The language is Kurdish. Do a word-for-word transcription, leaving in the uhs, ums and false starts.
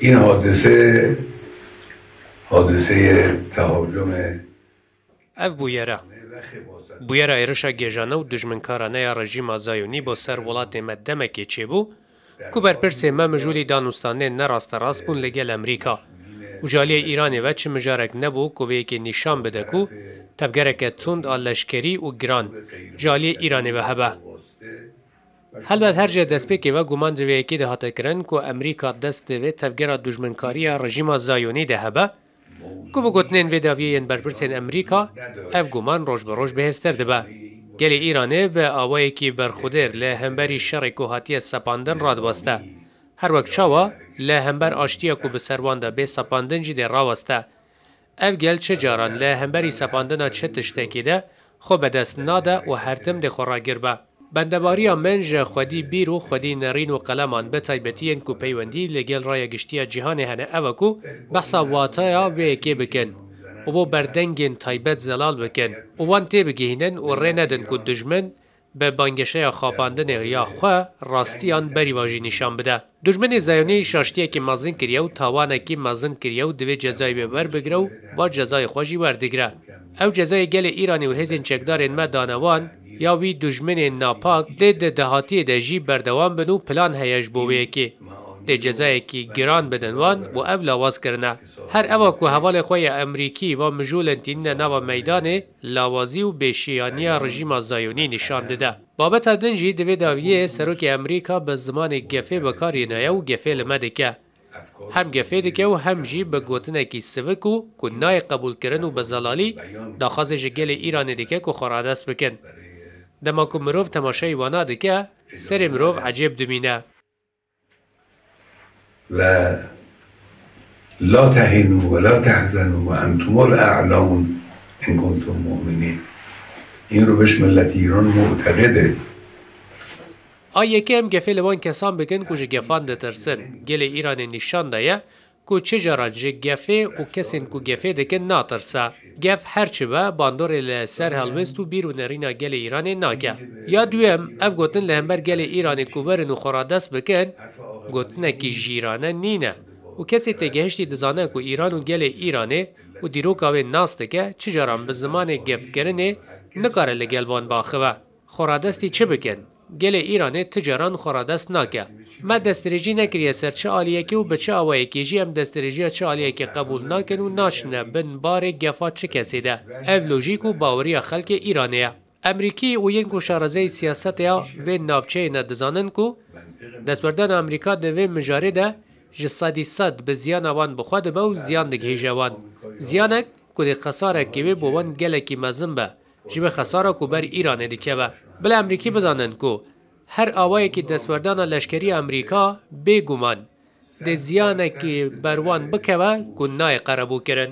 این حادثه حادثه تهاجم Ev bûyera. Bûyera êrişa gêjane û dijminkarane ya rejîma Zayonî bo ser welatê me demekê çêbû, ku berpirsê me mijûlî danûstanên ne rasterast bûn li gel Amerîka. Û ji aliyê Îranê ve çi mijarek nebû ku vê yekê nîşan bide ku tevgereke tund a leşkerî û giran ji aliyê Îranê ve hebe. Helbet her ji destpêkê ve guman ji vê yekê dihate kirin ku Amerîka dest di vê tevgera dijminkariya rejîma Zayonî de hebe, ku bi gotinên vê dawiyê yên berpirsên Amerîka, ev guman roj bi roj bihêztir dibe. Gelê Îranê bi awayekî berxwedêr li hemberî şerê ku hatiye sepandin radiweste. Her wek çawa li hember aştiya ku bi ser wan de bê sepandin jî dê raweste. Ev gel çi caran li hemberî sepandina çi tiştekî de xwe bi dest nade û her tim dê xwe ragir be. Bendebariya min ji xwedî bîr û xwedî nerîn û qeleman bi taybetiyên ku peywendî li gel raya giştî ya cîhanê hene ev e ku behsa wataya vê yekê bikin û bo berdengên taybet zelal bikin û wan têbigihînin û rê nedin ku dijmin bi bangeşeya xapandinê ya xwe rastiyan berî va jî nîşan bide. Dijminê Zayonî şaştiyekî mezin kiriye û tawanekî mezin kiriye û divê cezayê wê werbigire û va cezayê xwe jî werdigire. Ew cezayê gelê Îranê û hêzên çekdarên me dane wan, ya wî dijminên napak dê di dahatiyê de jî berdewam bin û plan heye ji bo wê yekê. Dê cezayekî giran bidin wan û ev lawaz kirine. Her eva ku hevalê xwe yê Amerîkî va mijûlên tînine nava meydanê, lawazî û bêşiyaniya rejîma Zayonî nîşan dide. Babeta din jî di vê dawiyê serokê Amerîka bi zimanê gefê bi kar hînaye û gefê li me dike. Hem gefê dike û hem jî bi gotinekî sivik û ku nayê qebûlkirin û bi zelalî daxwazê ji gelê Îranê dike ku xwe radest bikin. Dema ku mirov temaşeyî wana dike, serê mirov ecêb dimîne. و لا تهنوا ولا تحزنوا وأنتم الأعلون إن كنتم مؤمنين. این رو بهش ملت ایران معتقده. A yekê em gefê li wan kesan bikin ku ji gefan ditirsin. Gelê Îranê nîşan daye ku çi caran ji gefê û kesên ku gefê dikin natirse. Gef her çi be, bandorê li ser helwest û bîr û nerîna gelê Îranê nake. Ya duyem, ev gotin li hember gelê Îranê ku werin û xwe radest bikin, gotinekî jîrane nîne. Û kesê têgehiştî dizane ku Îran û gelê Îranê û dîroka wê nas dike, çi caran bi zimanê gefkirinê nikare li gel wan biaxive. Xwe radestî çi bikin? Gelê Îranê ti caran xwe radest nake. Me destdirêjî nekiriye ser çi aliyekê û bi çi awayekê jî em destdirêjiya çi aliyekê qebûl nakin û naçine bin barê gefa çi kesê de. Ev lojîk û baweriya xelkê Îranê ye. Emerîkî û yên ku şarezeyê siyasetê ya vê navçeyê ne dizanin ku destwerdana Emerîka di vê mijarê de ji sedî sed bi ziyana wan bi xwe dibe û ziyan digihîje wan. Ziyanek ku dê xesarekî wê bo wan gelekî mezin be. Ji wê xesara ku ber Îranê dikeve. Bila Emerîkî bizanin ku her awayekî destwerdana leşkerî ya Emerîka bêguman dê ziyanekî ber wan bikeve ku nayê qerebûkirin.